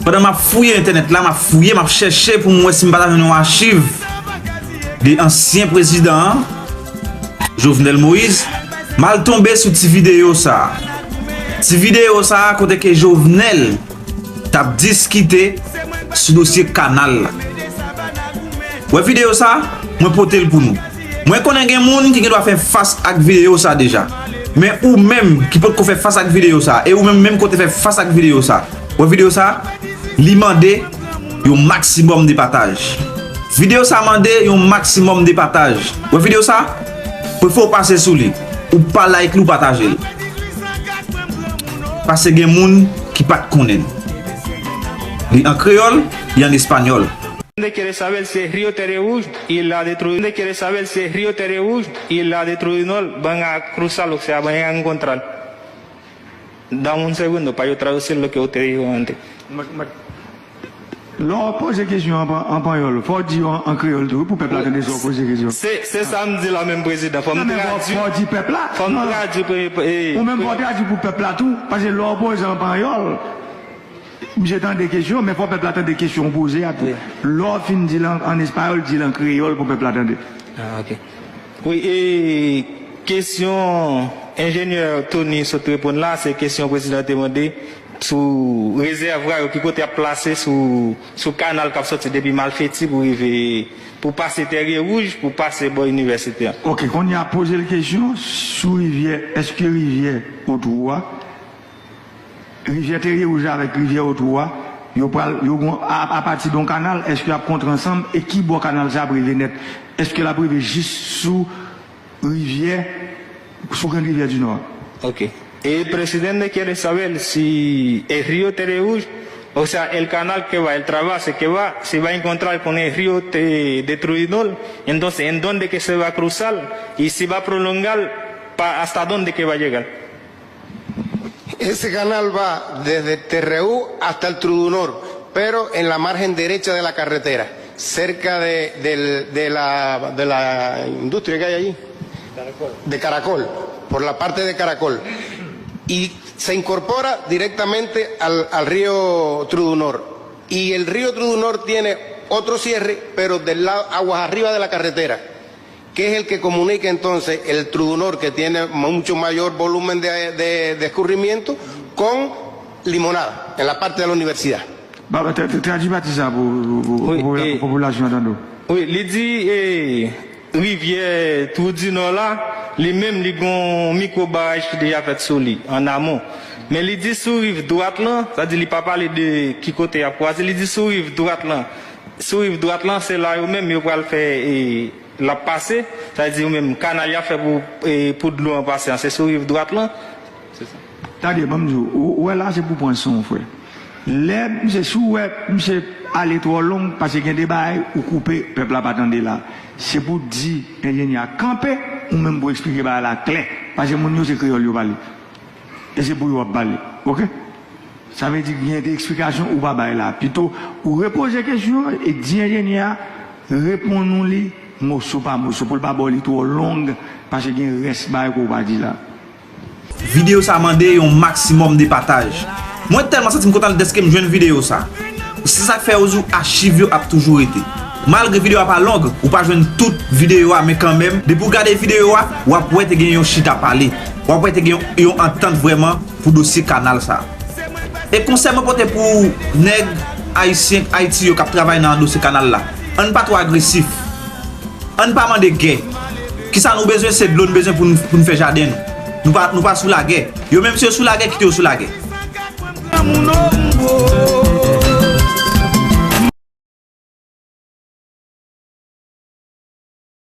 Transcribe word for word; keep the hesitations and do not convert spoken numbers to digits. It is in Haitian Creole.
Pandan m ap fouye entènèt la, m ap fouye, m ap chèche pou m wè si m pa ta jwenn yon achiv de ansyen prezidan an, Jovenel Moïse, m al tonbe sou ti videyo sa a. Ti videyo sa a kote ke Jovenel t ap diskite sou dosye kanal la. Wè videyo sa a, mwen pote l pou nou. Mwen konnen gen moun ki gen dwa fè fas ak videyo sa a deja. Men ou menm ki potko fè fas ak videyo sa a, e ou menm menm kote fè fas ak videyo sa a, wè videyo sa a, li mande yon maksimòm de pataj. Videyo sa a mande yon maksimòm de pataj. Wè videyo sa a, prefere w pase sou li. Ou pa like li, ou pataje l. Paske gen moun ki pa t konnen l. Li an kreyòl, li an espanyòl. Donde quiere saber si es río Terewuj y la de Trudinol, donde quiere saber si es río Terewuj y la de Trudinol van a cruzar, o sea, van a encontrar. Dame un segundo para yo traducir lo que usted dijo antes. Lè w poze kesyon an panyòl, fò w di yo an kreyòl tou wi pou pèp la tande sa w poze kesyon. Se sa m di la menm prezidan, fò m tradui. Fò w di pèp la. Fò m tradui premye. Ou menm fò w tradui pou pèp la tou, paske lè w poze an panyòl, misye tande kesyon, men fò pèp la tande kesyon w poze a tou. Lè w fin di l an espayòl, di l an kreyòl pou pèp la tande. Ah, ok. Wi, e kesyon enjenyè Tony sot reponn la, se kesyon prezidan te mande sou rezèvwa yo, ki kote y ap plase sou, sou kanal k ap sòti depi Malfeti pou rive, pou pase Tèrye Wouj, pou pase bò inivèsite a. Ok, kounye a poze l kesyon sou rivyè, èske rivyè Otwou a, rivyè Tèrye Wouj la avèk rivyè Otwou a, yo pral, yo gon, a, apati de yon kanal, èske y ap kontre ansanm, e ki bò kanal sa ap rive nèt? Èske l ap rive jis sou rivyè, sou Grann Rivyè di Nò a. Ok. El presidente quiere saber si el río Tereuj, o sea, el canal que va, el trasvase que va, si va encontrar con el río de, de Trudinol, entonces en dónde que se va a cruzar y si va a prolongar pa, hasta dónde que va a llegar. Ese canal va desde Terreú hasta el Trudunor, pero en la margen derecha de la carretera, cerca de, del- de la, de la industria que hay allí, de Caracol, por la parte de Caracol. Y se incorpora directamente al, al río Trudunor. Y el río Trudunor tiene otro cierre, pero del lado, aguas arriba de la carretera. Que es el que comunica entonces el Trudunor, que tiene mucho mayor volumen de, de, de escurrimiento, con Limonada, en la parte de la universidad. Baba, tra- tra- tradui pati sa pou pou- pou- pou- pou popilasyon an tande w. Wi, li di e, rivyè Twou di Nò la, li menm li gon mikwo baraj ki deja fèt sou li, an amon. Men li di sou riv dwat lan, sa di li pa pale de ki kote y ap kwaze, li di sou riv dwat lan, sou riv dwat lan, se la yo menm yo pral fè e, l ap pase, sa vle di ou menm kanal y ap fè pou, e, pou dlo an pase an, se sou riv dwat lan. Se sa. Tande, ban m di w, ou, ou wè la se pou pran san w, frè. Lè misye, si w wè misye ale twò long, paske gen de bagay ou koupe, pèp la pa tande la. Se pou w di enjenyè a kanpe, ou menm pou w eksplike bagay la klè. Paske moun yo se kreyòl yo pale. E se pou yo w ap pale. Oke? Sa vle di gen de eksplikasyon ou pa bay la. Pito ou repoze kesyon an e di enjenyè a reponn ou li moso pa moso pou l pa ba w li twò long paske gen rès bagay ke w pa di la. Videyo sa mande yon maksimòm de pataj. Mwen tèlman santi m kontan dèske m jwenn videyo sa. Se sa k fè yo di w achiv yo ap toujou rete. Malgre videyo a pa long, ou pa jwenn tout videyo a, men kanmenm, depi w gade videyo a, w ap wè te gen yon chita pale. W ap wè te gen yon, yon antant vrèman pou dosye kanal sa. E konsèy mwen pote pou nèg ayisyen Ayiti yo k ap travay nan dosye kanal la, ann pa twò agresif. Ann pa mande gè. Kisa nou bezwen, se dlo n bezwen pou n, pou n fè jaden nou. Nou pa, nou pa sou lagè. Yo menm si yo sou lagè, kite yo sou lagè.